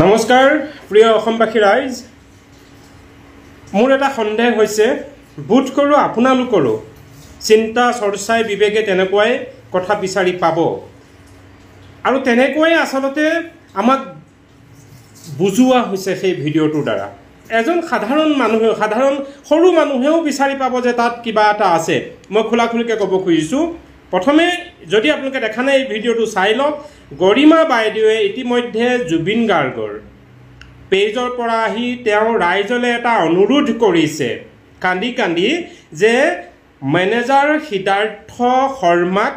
নমস্কাৰ প্ৰিয় অসমবাসী ৰাইজ, মোৰ এটা সন্দেহ হৈছে, বোধ কৰোঁ আপোনালোকৰো চিন্তা চৰ্চাই বিবেকে তেনেকুৱাই কথা বিচাৰি পাব আৰু তেনেকুৱাই আচলতে আমাক বুজোৱা হৈছে সেই ভিডিঅ'টোৰ দ্বাৰা। এজন সাধাৰণ মানুহে, সাধাৰণ সৰু মানুহেও বিচাৰি পাব যে তাত কিবা এটা আছে। মই খোলাখুলিকৈ ক'ব খুজিছোঁ, প্ৰথমে যদি আপোনালোকে দেখা নাই এই ভিডিঅ'টো চাই লওক। গৰিমা বাইদেৱে ইতিমধ্যে জুবিন গাৰ্গৰ পেজৰ পৰা আহি তেওঁ ৰাইজলৈ এটা অনুৰোধ কৰিছে কান্দি কান্দি যে মেনেজাৰ সিদ্ধাৰ্থ শৰ্মাক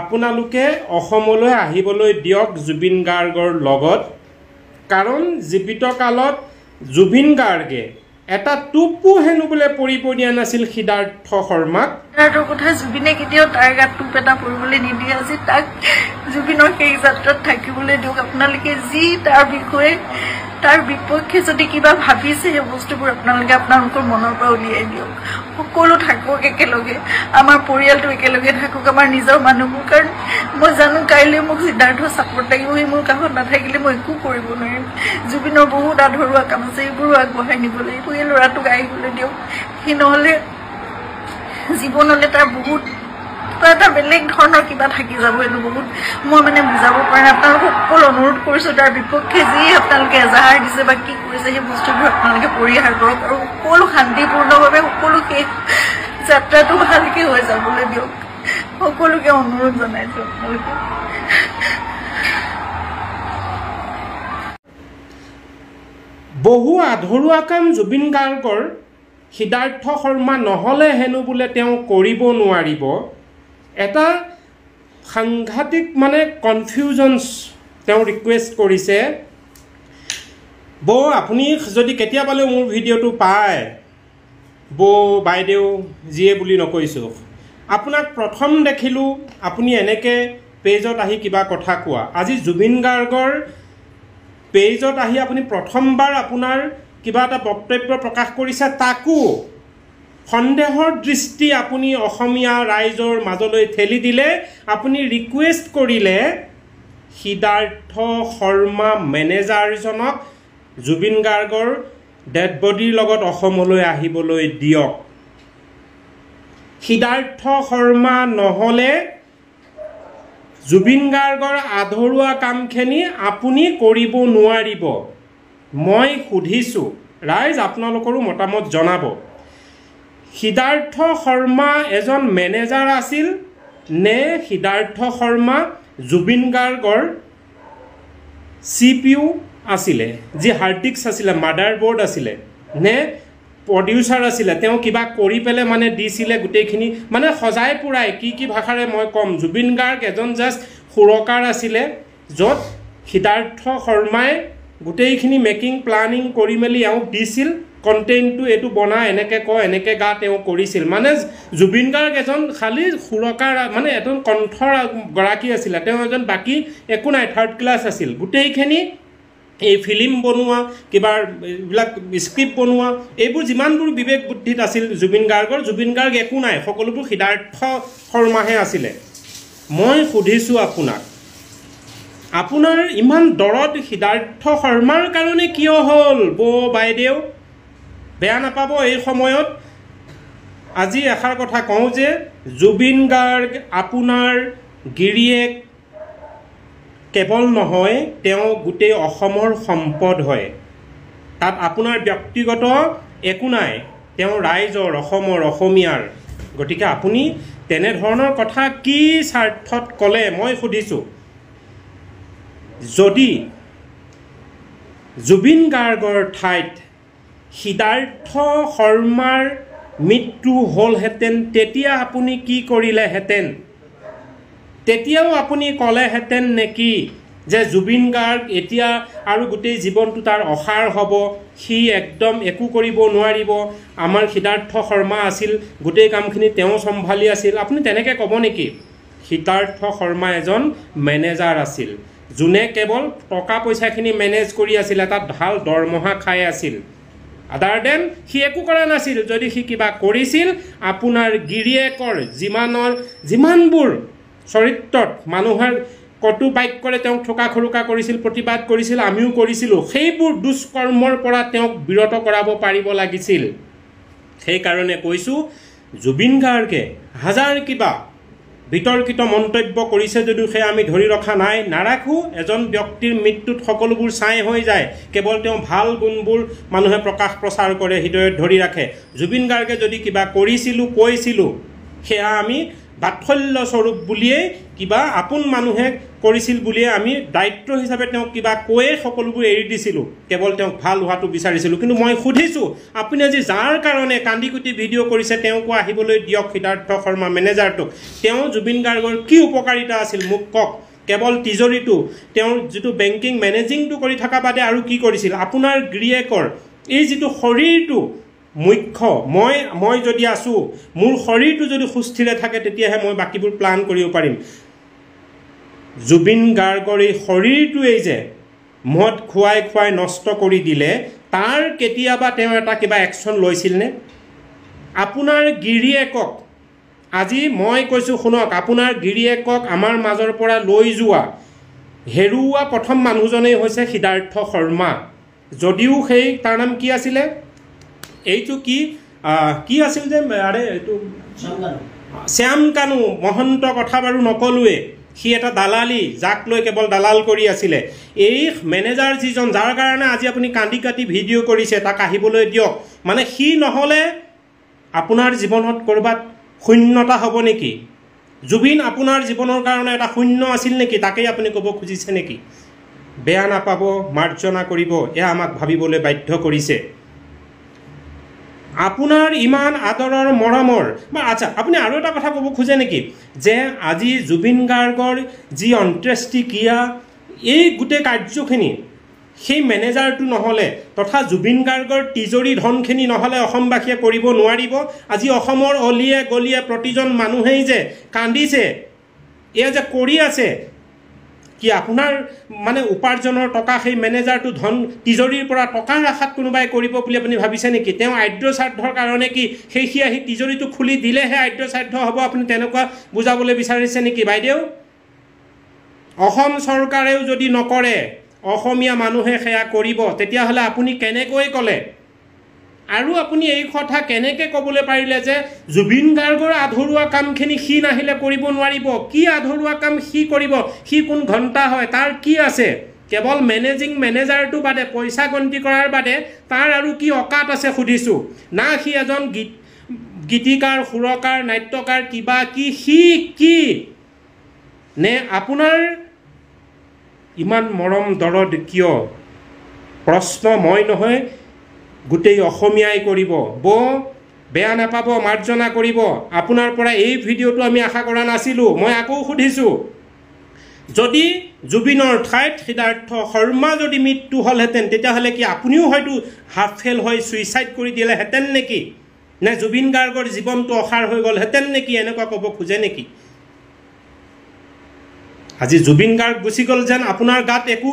আপোনালোকে অসমলৈ আহিবলৈ দিয়ক জুবিন গাৰ্গৰ লগত, কাৰণ জীৱিত কালত জুবিন গাৰ্গে এটা টোপো হেনো বোলে পৰিব দিয়া নাছিল সিদ্ধাৰ্থ শৰ্মাক। সিদ্ধাৰ্থৰ কথা জুবিনে কেতিয়াও তাৰ গাত টোপ এটা পৰিবলৈ নিদিয়ে। আজি তাক জুবিনৰ সেই যাত্ৰাত থাকিবলৈ দিয়ক। আপোনালোকে যি তাৰ বিষয়ে, তাৰ বিপক্ষে যদি কিবা ভাবিছে, সেই বস্তুবোৰ আপোনালোকে আপোনালোকৰ মনৰ পৰা উলিয়াই দিয়ক। সকলো থাকক একেলগে, আমাৰ পৰিয়ালটো একেলগে থাকক, আমাৰ নিজৰ মানুহবোৰ। কাৰণ মই জানো কাইলৈ মোক সিদ্ধাৰ্থ ছাপৰ্ট লাগিব, সি মোৰ কাষত নাথাকিলে মই একো কৰিব নোৱাৰিম। জুবিনৰ বহুত আধৰুৱা কাম আছে, এইবোৰো আগবঢ়াই নিব লাগিব। এই ল'ৰাটোক আহিবলৈ দিয়ক, সি নহ'লে জীৱনলৈ তাৰ বহুত এটা বেলেগ ধৰণৰ কিবা থাকি যাব। এইটো বহুত মই মানে বুজাব পৰা নাই। আপোনালোকক সকলো অনুৰোধ কৰিছোঁ, তাৰ বিপক্ষে যি আপোনালোকে এজাহাৰ দিছে বা কি কৰিছে সেই বস্তুবোৰ আপোনালোকে পৰিহাৰ কৰক আৰু সকলো শান্তিপূৰ্ণভাৱে সকলো শেষ যাত্ৰাটো ভালকে হৈ যাবলৈ দিয়ক। সকলোকে অনুৰোধ জনাইছোঁ আপোনালোকে। বহু আধৰুৱা কাম জুবিন গাৰ্গৰ সিদ্ধাৰ্থ শৰ্মা নহ'লে হেনো বোলে তেওঁ কৰিব নোৱাৰিব। এটা সাংঘাতিক মানে কনফিউজনছ তেওঁ ৰিকুৱেষ্ট কৰিছে। বৌ, আপুনি যদি কেতিয়াবালৈও মোৰ ভিডিঅ'টো পায়, বৌ বাইদেউ যিয়ে বুলি নকৈছোঁ, আপোনাক প্ৰথম দেখিলোঁ আপুনি এনেকৈ পেজত আহি কিবা কথা কোৱা। আজি জুবিন গাৰ্গৰ পেজত আহি আপুনি প্ৰথমবাৰ আপোনাৰ কিবা এটা বক্তব্য প্ৰকাশ কৰিছে, তাকো সন্দেহৰ দৃষ্টি আপুনি অসমীয়া ৰাইজৰ মাজলৈ ঠেলি দিলে। আপুনি ৰিকুৱেষ্ট কৰিলে সিদ্ধাৰ্থ শৰ্মা মেনেজাৰজনক জুবিন গাৰ্গৰ ডেড বডিৰ লগত অসমলৈ আহিবলৈ দিয়ক। সিদ্ধাৰ্থ শৰ্মা নহ'লে জুবিন গাৰ্গৰ আধৰুৱা কামখিনি আপুনি কৰিব নোৱাৰিব। মই সুধিছোঁ ৰাইজ, আপোনালোকৰো মতামত জনাব। সিদ্ধাৰ্থ শৰ্মা এজন মেনেজাৰ আছিল নে সিদ্ধাৰ্থ শৰ্মা জুবিন গাৰ্গৰ চি পি ইউ আছিলে, যি হাৰ্ড ডিস্ক আছিলে, মাডাৰ বৰ্ড আছিলে, নে প্ৰডিউচাৰ আছিলে? তেওঁ কিবা কৰি পেলাই মানে দিছিলে গোটেইখিনি, মানে সজাই পুৰাই কি কি ভাষাৰে মই ক'ম। জুবিন গাৰ্গ এজন জাষ্ট সুৰকাৰ আছিলে, য'ত সিদ্ধাৰ্থ শৰ্মাই গোটেইখিনি মেকিং প্লানিং কৰি মেলি এওঁক দিছিল। কণ্টেণ্টটো এইটো বনা, এনেকৈ ক, এনেকৈ গা, তেওঁ কৰিছিল। মানে জুবিন গাৰ্গ এজন খালী সুৰকাৰ, মানে এজন কণ্ঠৰ গৰাকী আছিলে, তেওঁ এজন বাকী একো নাই, থাৰ্ড ক্লাছ আছিল। গোটেইখিনি এই ফিল্ম বনোৱা, কিবা এইবিলাক স্ক্ৰিপ্ট বনোৱা, এইবোৰ যিমানবোৰ বিবেক বুদ্ধিত আছিল জুবিন গাৰ্গৰ, জুবিন গাৰ্গ একো নাই, সকলোবোৰ সিদ্ধাৰ্থ শৰ্মাহে আছিলে। মই সুধিছোঁ আপোনাক, আপোনাৰ ইমান দৰদ সিদ্ধাৰ্থ শৰ্মাৰ কাৰণে কিয় হ'ল? বৌ বাইদেউ বেয়া নাপাব, এই সময়ত আজি এষাৰ কথা কওঁ যে জুবিন গাৰ্গ আপোনাৰ গিৰিয়েক কেৱল নহয়, তেওঁ গোটেই অসমৰ সম্পদ হয়। তাত আপোনাৰ ব্যক্তিগত একো নাই, তেওঁ ৰাইজৰ, অসমৰ, অসমীয়াৰ। গতিকে আপুনি তেনেধৰণৰ কথা কি স্বাৰ্থত ক'লে মই সুধিছোঁ। যদি জুবিন গাৰ্গৰ ঠাইত সিদ্ধাৰ্থ শৰ্মাৰ মৃত্যু হ'লহেঁতেন, তেতিয়া আপুনি কি কৰিলেহেঁতেন? তেতিয়াও আপুনি ক'লেহেঁতেন নেকি যে জুবিন গাৰ্গ এতিয়া আৰু গোটেই জীৱনটো তাৰ অসাৰ হ'ব, সি একদম একো কৰিব নোৱাৰিব, আমাৰ সিদ্ধাৰ্থ শৰ্মা আছিল, গোটেই কামখিনি তেওঁ চম্ভালি আছিল? আপুনি তেনেকৈ ক'ব নেকি? সিদ্ধাৰ্থ শৰ্মা এজন মেনেজাৰ আছিল, যোনে কেৱল টকা পইচাখিনি মেনেজ কৰি আছিল, এটা ভাল দৰমহা খাই আছিল। আদাৰ then সি একো কৰা নাছিল। যদি সি কিবা কৰিছিল, আপোনাৰ গিৰিয়েকৰ যিমানবোৰ চৰিত্ৰত মানুহৰ কটু বাক্যৰে তেওঁক ঠোকা খোৰোকা কৰিছিল, প্ৰতিবাদ কৰিছিল, আমিও কৰিছিলোঁ। সেইবোৰ দুষ্কৰ্মৰ পৰা তেওঁক বিৰত কৰাব পাৰিব লাগিছিল। সেইকাৰণে কৈছোঁ, জুবিন গাৰ্গে হাজাৰ কিবা বিতৰ্কিত মন্তব্য কৰিছে যদিও সেয়া আমি ধৰি ৰখা নাই, নাৰাখোঁ। এজন ব্যক্তিৰ মৃত্যুত সকলোবোৰ ছাই হৈ যায়, কেৱল তেওঁ ভাল গুণবোৰ মানুহে প্ৰকাশ প্ৰচাৰ কৰে, হৃদয়ত ধৰি ৰাখে। জুবিন গাৰ্গে যদি কিবা কৰিছিলোঁ, কৈছিলোঁ, সেয়া আমি বাৎসল্য স্বৰূপ বুলিয়েই, কিবা আপোন মানুহে কৰিছিল বুলিয়ে আমি দায়িত্ব হিচাপে তেওঁক কিবা কৈয়ে সকলোবোৰ এৰি দিছিলোঁ, কেৱল তেওঁক ভাল হোৱাটো বিচাৰিছিলোঁ। কিন্তু মই সুধিছোঁ, আপুনি আজি যাৰ কাৰণে কান্দি কুটি ভিডিঅ' কৰিছে, তেওঁকো আহিবলৈ দিয়ক, সিদ্ধাৰ্থ শৰ্মা মেনেজাৰটোক। তেওঁ জুবিন গাৰ্গৰ কি উপকাৰিতা আছিল মোক কওক। কেৱল তিজৰিটো, তেওঁৰ যিটো বেংকিং মেনেজিংটো কৰি থকা বাদে আৰু কি কৰিছিল? আপোনাৰ গিৰিয়েকৰ এই যিটো শৰীৰটো মুখ্য, মই যদি আছোঁ, মোৰ শৰীৰটো যদি সুস্থিৰে থাকে, তেতিয়াহে মই বাকীবোৰ প্লান কৰিব পাৰিম। জুবিন গাৰ্গৰ এই শৰীৰটোৱেই যে মদ খুৱাই খুৱাই নষ্ট কৰি দিলে, তাৰ কেতিয়াবা তেওঁ এটা কিবা একশ্যন লৈছিলনে? আপোনাৰ গিৰিয়েকক আজি মই কৈছোঁ শুনক, আপোনাৰ গিৰিয়েকক আমাৰ মাজৰ পৰা লৈ যোৱা, হেৰুওৱা প্ৰথম মানুহজনেই হৈছে সিদ্ধাৰ্থ শৰ্মা। যদিও সেই তাৰ নাম কি আছিলে, এইটো কি কি আছিল যে, আৰে এইটো শ্যাম কানু মহন্ত কথা বাৰু নকলোৱে, সি এটা দালালি, যাক লৈ কেৱল দালাল কৰি আছিলে। এই মেনেজাৰ যিজন, যাৰ কাৰণে আজি আপুনি কান্দি কাটি ভিডিঅ' কৰিছে, তাক আহিবলৈ দিয়ক। মানে সি নহ'লে আপোনাৰ জীৱনত ক'ৰবাত শূন্যতা হ'ব নেকি? জুবিন আপোনাৰ জীৱনৰ কাৰণে এটা শূন্য আছিল নেকি? তাকেই আপুনি ক'ব খুজিছে নেকি? বেয়া নাপাব, মাৰ্জনা কৰিব, এয়া আমাক ভাবিবলৈ বাধ্য কৰিছে। আপোনাৰ ইমান আদৰৰ মৰমৰ বা আচ্ছা, আপুনি আৰু এটা কথা ক'ব খোজে নেকি যে আজি জুবিন গাৰ্গৰ যি অন্ত্যেষ্টিক্ৰিয়া, এই গোটেই কাৰ্যখিনি সেই মেনেজাৰটো নহ'লে তথা জুবিন গাৰ্গৰ তিজৰি ধনখিনি নহ'লে অসমবাসীয়ে কৰিব নোৱাৰিব? আজি অসমৰ অলিয়ে গলিয়ে প্ৰতিজন মানুহেই যে কান্দিছে, এয়া যে কৰি আছে, কি আপোনাৰ মানে উপাৰ্জনৰ টকা সেই মেনেজাৰটো ধন তিজৰিৰ পৰা টকাৰ আশাত কোনোবাই কৰিব বুলি আপুনি ভাবিছে নেকি? তেওঁ আদ্য শ্ৰাদ্ধৰ কাৰণে কি সেই সি আহি তিজৰিটো খুলি দিলেহে আদ্য শ্ৰাদ্ধ হ'ব, আপুনি তেনেকুৱা বুজাবলৈ বিচাৰিছে নেকি বাইদেউ? অসম চৰকাৰেও যদি নকৰে, অসমীয়া মানুহে সেয়া কৰিব, তেতিয়াহ'লে আপুনি কেনেকৈ ক'লে? আৰু আপুনি এই কথা কেনেকৈ ক'বলৈ পাৰিলে যে জুবিন গাৰ্গৰ আধৰুৱা কামখিনি সি নাহিলে কৰিব নোৱাৰিব? কি আধৰুৱা কাম সি কৰিব? সি কোন ঘণ্টা হয়? তাৰ কি আছে? কেৱল মেনেজিং মেনেজাৰটো বাদে, পইচা গন্তি কৰাৰ বাদে তাৰ আৰু কি অকাত আছে সুধিছোঁ। না সি এজন গীতিকাৰ, সুৰকাৰ, নাট্যকাৰ, কিবা কি সি কি? নে আপোনাৰ ইমান মৰম দৰদ কিয়? প্ৰশ্ন মই নহয়, গোটেই অসমীয়াই কৰিব। বৌ, বেয়া নাপাব, মাৰ্জনা কৰিব, আপোনাৰ পৰা এই ভিডিঅ'টো আমি আশা কৰা নাছিলোঁ। মই আকৌ সুধিছোঁ, যদি জুবিনৰ ঠাইত সিদ্ধাৰ্থ শৰ্মা যদি মৃত্যু হ'লহেঁতেন, তেতিয়াহ'লে কি আপুনিও হয়তো হাফ ফেইল হৈ ছুইচাইড কৰি দিলেহেঁতেন নেকি? নে জুবিন গাৰ্গৰ জীৱনটো অসাৰ হৈ গ'লহেঁতেন নেকি? এনেকুৱা ক'ব খোজে নেকি? আজি জুবিন গাৰ্গ গুচি গ'ল যেন আপোনাৰ গাত একো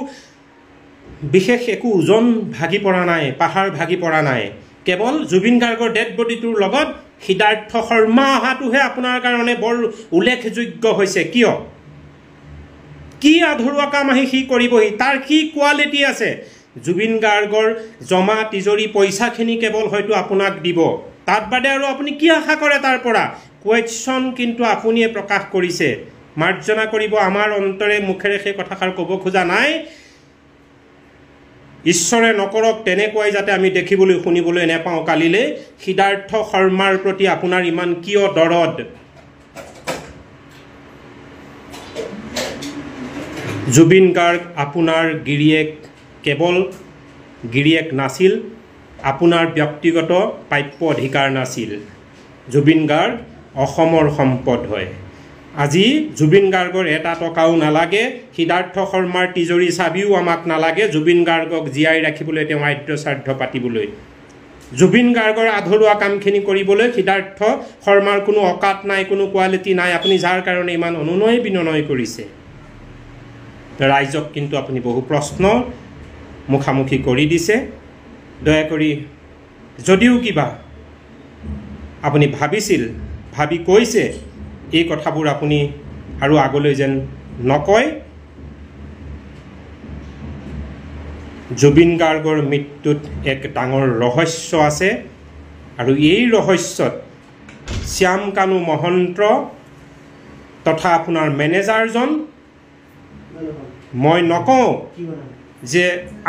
বিশেষ একো ওজন ভাগি পৰা নাই, পাহাৰ ভাগি পৰা নাই। কেৱল জুবিন গাৰ্গৰ ডেড বডিটোৰ লগত সিদ্ধাৰ্থ শৰ্মা অহাটোহে আপোনাৰ কাৰণে বৰ উল্লেখযোগ্য হৈছে। কিয়? কি আধৰুৱা কাম আহি সি কৰিবহি? তাৰ কি কোৱালিটি আছে? জুবিন গাৰ্গৰ জমা তিজৰি পইচাখিনি কেৱল হয়তো আপোনাক দিব, তাত বাদে আৰু আপুনি কি আশা কৰে তাৰ পৰা? কুৱেশ্যন কিন্তু আপুনিয়ে প্ৰকাশ কৰিছে। মাৰ্জনা কৰিব, আমাৰ অন্তৰে মুখেৰে সেই কথাষাৰ ক'ব খোজা নাই। ঈশ্বৰে নকৰক তেনেকুৱাই যাতে আমি দেখিবলৈ শুনিবলৈ নেপাওঁ কালিলৈ। সিদ্ধাৰ্থ শৰ্মাৰ প্ৰতি আপোনাৰ ইমান কিয় দৰদ? জুবিন গাৰ্গ আপোনাৰ গিৰিয়েক কেৱল গিৰিয়েক নাছিল, আপোনাৰ ব্যক্তিগত প্ৰাপ্য অধিকাৰ নাছিল। জুবিন গাৰ্গ অসমৰ সম্পদ হয়। আজি জুবিন গাৰ্গৰ এটা টকাও নালাগে, সিদ্ধাৰ্থ শৰ্মাৰ তিজৰি চাবিও আমাক নালাগে। জুবিন গাৰ্গক জীয়াই ৰাখিবলৈ, তেওঁ আদ্য শ্ৰাদ্ধ পাতিবলৈ, জুবিন গাৰ্গৰ আধৰুৱা কামখিনি কৰিবলৈ সিদ্ধাৰ্থ শৰ্মাৰ কোনো অকাত নাই, কোনো কোৱালিটি নাই। আপুনি যাৰ কাৰণে ইমান অনুনয় বিনয় কৰিছে, ৰাইজক কিন্তু আপুনি বহু প্ৰশ্ন মুখামুখি কৰি দিছে। দয়া কৰি যদিও কিবা আপুনি ভাবিছিল, ভাবি কৈছে, এই কথাবোৰ আপুনি আৰু আগলৈ যেন নকয়। জুবিন গাৰ্গৰ মৃত্যুত এক ডাঙৰ ৰহস্য আছে আৰু এই ৰহস্যত শ্যাম কানু মহন্ত তথা আপোনাৰ মেনেজাৰজন, মই নকওঁ যে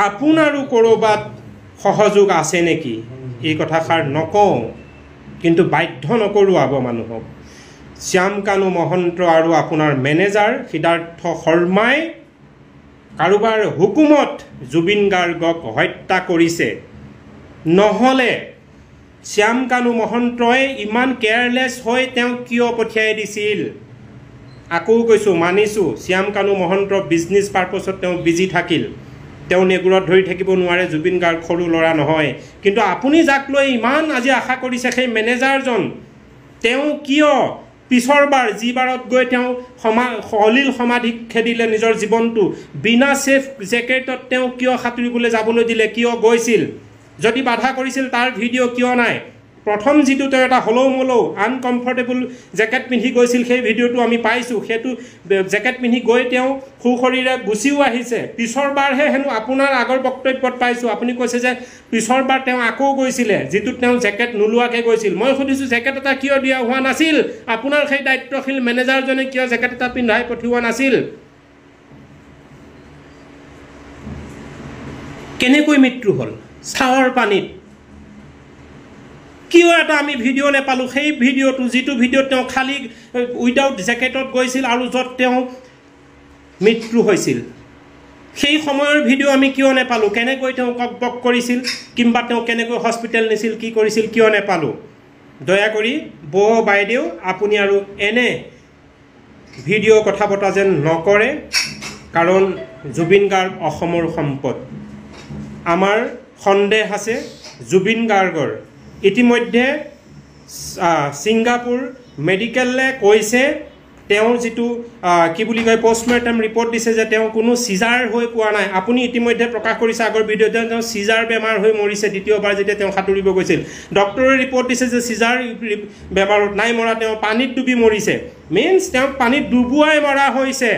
আপোনাৰো ক'ৰবাত সহযোগ আছে নেকি, এই কথাষাৰ নকওঁ, কিন্তু বাধ্য নকৰোৱাব মানুহক। শ্যাম কানু মহন্ত আৰু আপোনাৰ মেনেজাৰ সিদ্ধাৰ্থ শৰ্মাই কাৰোবাৰ হুকুমত জুবিন গাৰ্গক হত্যা কৰিছে। নহ'লে শ্যাম কানু মহন্তই ইমান কেয়াৰলেছ হৈ তেওঁক কিয় পঠিয়াই দিছিল? আকৌ কৈছোঁ, মানিছোঁ শ্যাম কানু মহন্ত বিজনেছ পাৰ্পছত তেওঁ বিজি থাকিল, তেওঁ নেগুৰত ধৰি থাকিব নোৱাৰে, জুবিন গাৰ্গ সৰু ল'ৰা নহয়। কিন্তু আপুনি যাক লৈ ইমান আজি আশা কৰিছে সেই মেনেজাৰজন, তেওঁ কিয় পিছৰবাৰ যিবাৰত গৈ তেওঁ সলিল সমাধি খেদিলে নিজৰ জীৱনটো, বিনা ছেফ জেকেটত তেওঁ কিয় সাঁতুৰিবলৈ যাবলৈ দিলে, কিয় গৈছিল? যদি বাধা কৰিছিল তাৰ ভিডিঅ' কিয় নাই? প্ৰথম যিটো তেওঁ এটা হলৌ মলৌ আনকমফৰ্টেবল জেকেট পিন্ধি গৈছিল সেই ভিডিঅ'টো আমি পাইছোঁ, সেইটো জেকেট পিন্ধি গৈ তেওঁ সুশৰীৰে গুচিও আহিছে। পিছৰবাৰহে হেনো আপোনাৰ আগৰ বক্তব্যত পাইছোঁ আপুনি কৈছে যে পিছৰবাৰ তেওঁ আকৌ গৈছিলে, যিটোত তেওঁ জেকেট নোলোৱাকৈ গৈছিল। মই সুধিছোঁ জেকেট এটা কিয় দিয়া হোৱা নাছিল? আপোনাৰ সেই দায়িত্বশীল মেনেজাৰজনে কিয় জেকেট এটা পিন্ধাই পঠিওৱা নাছিল? কেনেকৈ মৃত্যু হ'ল চাহৰ পানীত? কিয় এটা আমি ভিডিঅ' নেপালোঁ? সেই ভিডিঅ'টো, যিটো ভিডিঅ'ত তেওঁ খালী উইদাউট জেকেটত গৈছিল আৰু য'ত তেওঁ মৃত্যু হৈছিল, সেই সময়ৰ ভিডিঅ' আমি কিয় নেপালোঁ? কেনেকৈ তেওঁ কক বক কৰিছিল কিম্বা তেওঁ কেনেকৈ হস্পিটেল নিছিল, কি কৰিছিল, কিয় নেপালোঁ? দয়া কৰি বৌ বাইদেউ, আপুনি আৰু এনে ভিডিঅ' কথা পতা যেন নকৰে, কাৰণ জুবিন গাৰ্গ অসমৰ সম্পদ। আমাৰ সন্দেহ আছে জুবিন গাৰ্গৰ। ইতিমধ্যে ছিংগাপুৰ মেডিকেলে কৈছে, তেওঁৰ যিটো কি বুলি কয় পষ্টমৰ্টেম ৰিপৰ্ট দিছে যে তেওঁ কোনো চিজাৰ হৈ পোৱা নাই। আপুনি ইতিমধ্যে প্ৰকাশ কৰিছে আগৰ ভিডিঅ'ত তেওঁ চিজাৰ বেমাৰ হৈ মৰিছে দ্বিতীয়বাৰ যেতিয়া তেওঁ সাঁতুৰিব গৈছিল। ডক্টৰে ৰিপৰ্ট দিছে যে চিজাৰ বেমাৰত নাই মৰা, তেওঁ পানীত ডুবি মৰিছে। মিনছ তেওঁক পানীত ডুবুৱাই মৰা হৈছে।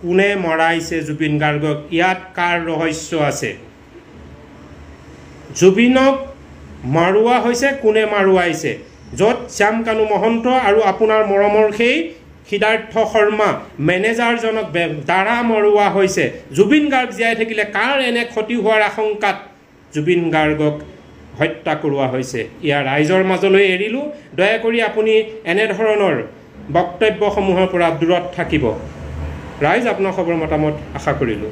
কোনে মৰাইছে জুবিন গাৰ্গক? ইয়াত কাৰ ৰহস্য আছে? জুবিনক মাৰোৱা হৈছে, কোনে মাৰোৱাইছে? য'ত শ্যাম কানু মহন্ত আৰু আপোনাৰ মৰমৰ সেই সিদ্ধাৰ্থ শৰ্মা মেনেজাৰজনক দ্বাৰা মৰোৱা হৈছে। জুবিন গাৰ্গ জীয়াই থাকিলে কাৰ এনে ক্ষতি হোৱাৰ আশংকাত জুবিন গাৰ্গক হত্যা কৰোৱা হৈছে? ইয়াৰ ৰাইজৰ মাজলৈ এৰিলোঁ। দয়া কৰি আপুনি এনেধৰণৰ বক্তব্যসমূহৰ পৰা দূৰত থাকিব। ৰাইজ, আপোনাৰ খবৰ মতামত আশা কৰিলোঁ।